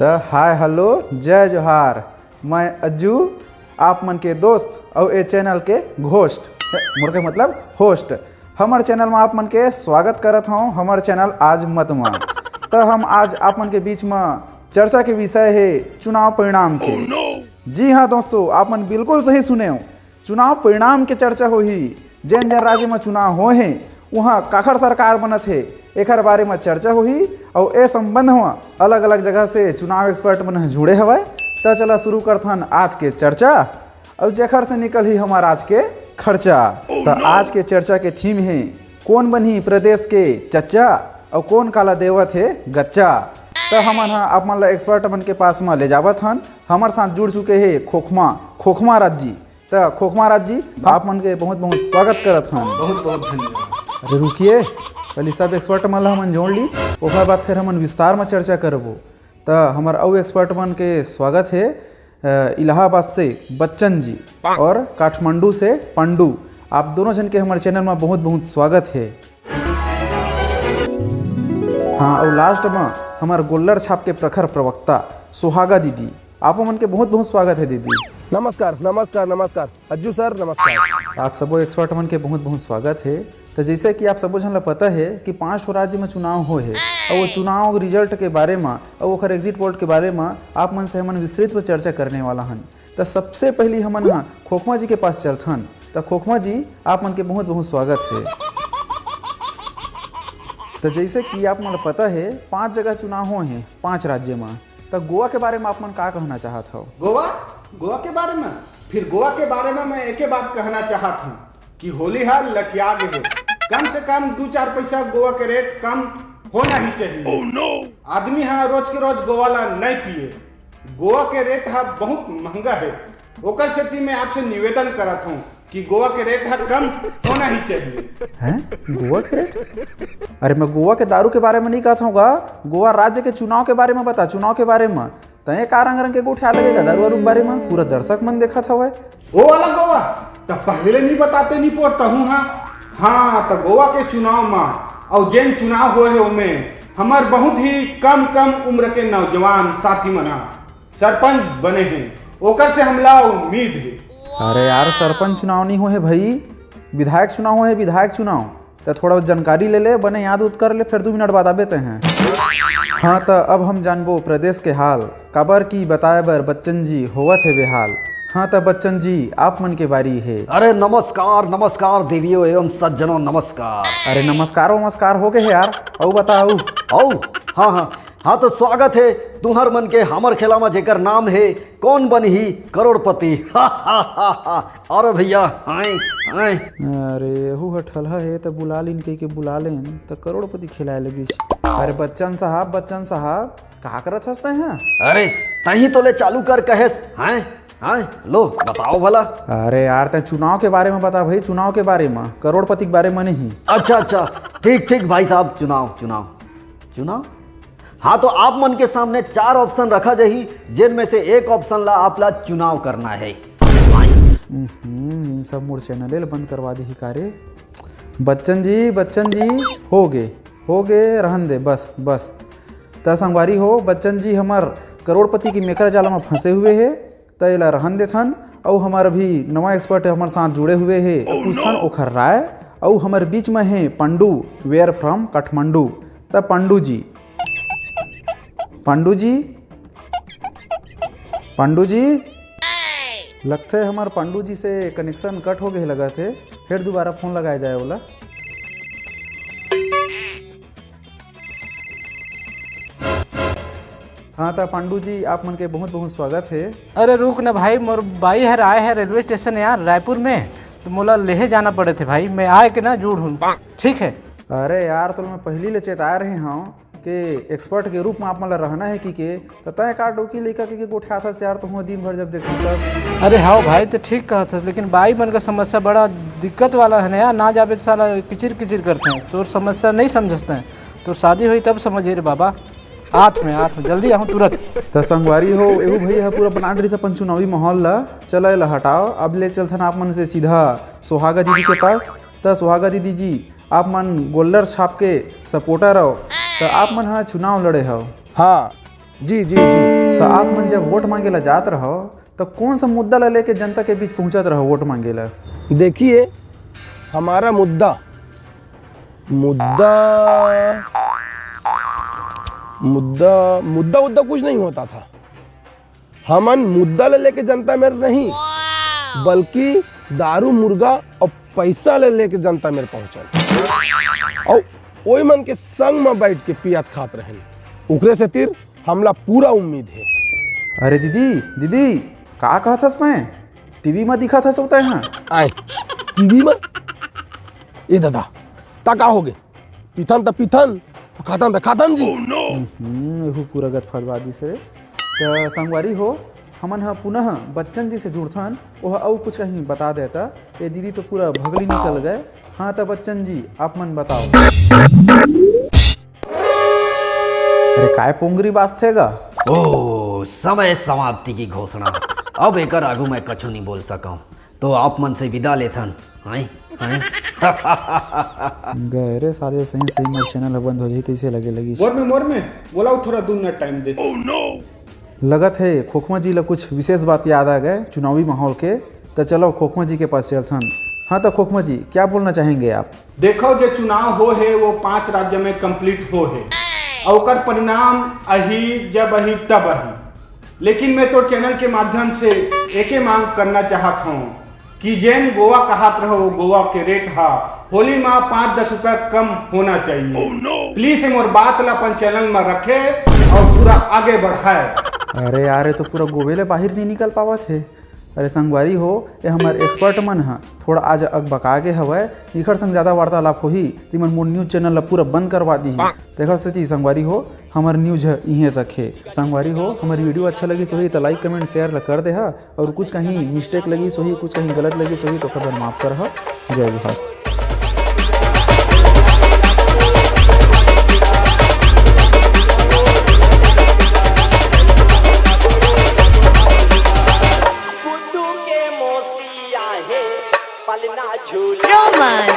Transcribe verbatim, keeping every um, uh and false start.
त hi hello, जय जोहार। मैं अज्जू, आप मन के दोस्त अउ ए चैनल के घोस्ट, मोर के मतलब होस्ट। हमर चैनल में आप मन के स्वागत करत हौं, हमर चैनल आज मत में। त हम आज आप मन के बीच में चर्चा के विषय हे चुनाव परिणाम के। जी हाँ दोस्तों, आप मन बिल्कुल सही सुने हो, चुनाव परिणाम के चर्चा होही। जेन जेन राज्य में चुनाव होए हे, उहाँ काखर सरकार बनत हे, एखर बारे में चर्चा होही। अउ ए संबंध में अलग-अलग जगह से चुनाव एक्सपर्ट मन ह जुड़े हवय। त चला शुरू करथन आज के चर्चा, अउ जेखर से निकलही हमर आज के खर्चा। त आज के चर्चा के थीम हे, कौन बनही प्रदेश के चच्चा, अउ कौन काला देवत हे गच्चा। त हमन ह आप मन ला एक्सपर्ट मन के पास में ले जावत हन। हमर साथ जुड़ चुके हे खोखमा, खोखमा राज जी। त खोखमा राज जी, आप मन के बहुत बहुत स्वागत करत हन। बहुत बहुत धन्यवाद। अरे रुकिए, पहले सब एक्सपर्ट मन ला हमन जोड़ ली, ओकर बाद फिर हमन विस्तार में चर्चा करबो। त हमर अउ एक्सपर्ट मन के स्वागत हे, अ, इलाहाबाद से बच्चन जी और काठमांडू से पंडू। आप दोनों जन के हमर चैनल में बहुत बहुत स्वागत हे। हाँ, अउ लास्ट में हमर गोल्लर छाप के प्रखर प्रवक्ता सुहागा दीदी, आप मन के बहुत बहुत स्वागत हे दीदी। नमस्कार, नमस्कार, नमस्कार। अज्जू सर, नमस्कार। आप सबो एक्सपर्ट मन के बहुत बहुत स्वागत हे। त जैसे कि आप सबो झन ला पता हे कि पांच ठो राज्य में चुनाव होए हे, अउ वो चुनाव रिजल्ट के बारे में अउ ओखर एग्जिट पोल के बारे में आप मन से हमन विस्तृत में चर्चा करने वाला हन। त सबसे पहली हमन ह खोखमा जी के पास चलथन। त खोखमा जी, आप मन के बहुत बहुत स्वागत हे। त जैसे कि आप मन ला पता हे, पांच जगह चुनाव होए हे, पांच राज्य में। त गोवा के बारे में आप मन का कहना चाहत हव? गोवा, गोवा के बारे में, फिर गोवा के बारे में मैं एके बात कहना चाहत हूँ कि होली हा लठिया गे हे। कम से कम दू चार पैसा गोवा के रेट कम होना ही चाहिए। आदमी हा रोज के रोज गोवा ला नहीं पिए। गोवा के रेट हा बहुत महंगा है, ओकर सेती मैं आपसे निवेदन करत हूँ कि गोवा के रेट हा कम होना ही चाहिए। हैं? गोवा के रेट? अरे, मैं गोवा के दारू के बारे में नहीं कहत हूँ गा, गोवा राज्य के चुनाव के बारे में बता, चुनाव के बारे में। तय का रंग रंग के गोठिया लगेगा दारू वारू के बारे में, पूरा दर्शक मन देखत हवय। ओ वाला गोवा, त पहले नहीं बताते नहीं पोरता हूँ। हाँ, हाँ, त गोवा के चुनाव में, अउ जेन चुनाव होए हे ओमे, हमार बहुत ही कम कम उम्र के नौजवान साथी मन हा सरपंच बने हे, ओकर से हमला उम्मीद हे। अरे यार, सरपंच चुनाव नहीं होए हे भाई, विधायक चुनाव होए हे, विधायक चुनाव। त थोड़ा जानकारी ले ले, बने याद उद कर ले, फिर दू मिनट बाद आबे ते हैं। हाँ, त अब हम जानबो प्रदेश के हाल, काबर की बताए बर बच्चन जी होवत हे बेहाल। हाँ, त बच्चन जी, आप मन के बारी हे। अरे नमस्कार, नमस्कार देवियों एवं सज्जनों, नमस्कार। अरे नमस्कार वमस्कार हो गए हे यार, अउ बताओ। अउ, हाँ, हाँ, हाँ, तो स्वागत है तुहर मन के हमर खेला में, जेकर नाम है कौन बनही करोड़पति। अरे भैया, हाय, हाय। अरे, एहू ह ठलहा हे, त बुला लीन कहिके बुला लेन, त करोड़पति खिलाए लगिस। अरे बच्चन साहब, बच्चन साहब, का करत हस तैं ह? अरे, तहीं तो ले चालू कर कहेस, हाय, हाय, लो, बताओ भला। अरे यार, तैं चुनाव के बारे में बता भाई, चुनाव के बारे में, करोड़पति के बारे में नहीं। अच्छा, अच्छा, ठीक, ठीक भाई साहब, चुनाव, चुनाव, चुनाव। हाँ, तो आप मन के सामने चार ऑप्शन रखा जाही, जेन में से एक ऑप्शन ला आप ला चुनाव करना है। हम्म, इन सब मोर चैनले ल बंद करवा देही का रे? बच्चन जी, बच्चन जी, हो गे, हो गे, रहन दे, बस, बस। त संगवारी हो, बच्चन जी हमर करोड़पति के मेकरा जाला म फंसे हुए हे, त एला रहन देथन। अउ हमर अभी नवा एक्सपर्ट हमर साथ जुड़े हुए हे, पूछथन ओखर राय। अउ हमर बीच म हे पंडू, वेयर फ्रॉम काठमांडू। त पंडू जी, पंडू जी, पंडू जी, लगथे हमर पंडू जी से कनेक्शन कट हो गए लगत हे, फिर दोबारा फोन लगाए जाए ओला। हाँ, त पंडू जी, आप मन के बहुत बहुत स्वागत हे। अरे रुक न भाई, मोर बाई हर आए हे रेलवे स्टेशन यार, रायपुर में, तो मोला लेहे जाना पड़े थे भाई, मैं आए के ना जुड़ हूँ, ठीक है? अरे यार, तो मैं पहली ले चेताए रहे हूँ कि एक्सपर्ट के रूप में आप मन ला रहना है कि के, त तय का डोकी लइका के, के गोठियाथस यार, तो हूँ दिन भर जब देखूँ तब। अरे हाँ भाई, तो ठीक कहत हस, लेकिन बाई मन का समस्या बड़ा दिक्कत वाला है ना यार, ना जाबे तो साला किचिर किचिर करते हैं। तोर समस्या नहीं समझते हैं, तो शादी हुई तब समझे रे बाबा। आठ में, आठ में, जल्दी आहूँ तुरंत। त संगवारी हो, एहू भैया ह पूरा बनाट रहिस अपन चुनावी माहौल ला। चला एला हटाओ, अब ले चलथन आप मन से सीधा सुहागा दीदी के पास। त सुहागा दीदी जी, आप मन गोल्लर छाप के सपोर्टर हो, त आप मन ह चुनाव लड़े हव। हाँ, जी जी जी। तो आप मन जब वोट मांगे ला जात रहो, तो कौन सा मुद्दा ला लेके जनता के बीच पहुंचत रहो वोट मांगे ला? देखिए, हमारा मुद्दा मुद्दा मुद्दा मुद्दा उद्दा कुछ नहीं होता था। हमन मुद्दा ले लेके जनता मेर नहीं, बल्कि दारू, मुर्गा और पैसा ले लेके जनता मेर पहुंचन। और ओई मन के संग में बैठ के पियत खात रहन। उकरे से तीर हमला पूरा उम्मीद है। अरे दीदी, दीदी, का कहत हस तैं? टीवी में दिखत हस तैं? हाँ, आए, टीवी में? ए दादा, ता का हो गे? पीथन त पीथन, खाथन त खाथन जी। हम्म, एहू पूरा गत फरवा दिस रे। त संगवारी हो, हमन ह पुनः बच्चन जी से जुड़थन, ओह अउ कुछ कहीं बता देता। ए दीदी तो पूरा भगली निकल गए। हाँ त बच्चन जी, आप मन बताओ। अरे काय पोंगरी बाजथे गा? ओ, समय समाप्ति की घोषणा। अब एकर आगू मैं कछु नहीं बोल सकूं, तो आप मन से विदा लेथन। हाय, हाय। गए रे साले, सही सही मोर चैनल ह बंद हो जाही तइसे लगे लगी। मोर में, मोर में, बोलाओ थोड़ा दू मिनट टाइम दे। लगत है खोखमा जी ला कुछ विशेष बात याद आ गए चुनावी माहौल के। तो चलो खोखमा जी के पास चलथन। हाँ तो खोखमा जी, क्या बोलना चाहेंगे आप? देखो, जो चुनाव हो है वो पांच राज्य में कंप्लीट हो है, और ओकर परिणाम अही जब अही तब अही। लेकिन मैं तो चैनल के माध्यम से एके मांग करना चाहत हूँ कि जेन गोवा कहात रहो, गोवा के रेट हा होली मा पाँच दस रुपया कम होना चाहिए। प्लीज मोर बात ला अपन चैनल में रखे और पूरा आगे बढ़ाए। अरे यार, ये तो पूरा गोवे ले बाहर नहीं निकल पावत है। अरे संगवारी हो, ये हमर एक्सपर्ट मन ह थोड़ा आज अकबका गे हवय, इखर संग ज्यादा वार्तालाप होही, तिमन मोर न्यूज चैनल ला पूरा बंद करवा दीही। तेखर सेती संगवारी हो, हमर न्यूज ह इहें तक हे। संगवारी हो, हमर वीडियो अच्छा लगिस होही त लाइक, कमेंट, शेयर ला कर देहा, और कुछ कहीं मिस्टेक लगिस होही, कुछ कहीं गलत लगिस होही तो ओकर बर माफ करहा। जय जोहार। Roman.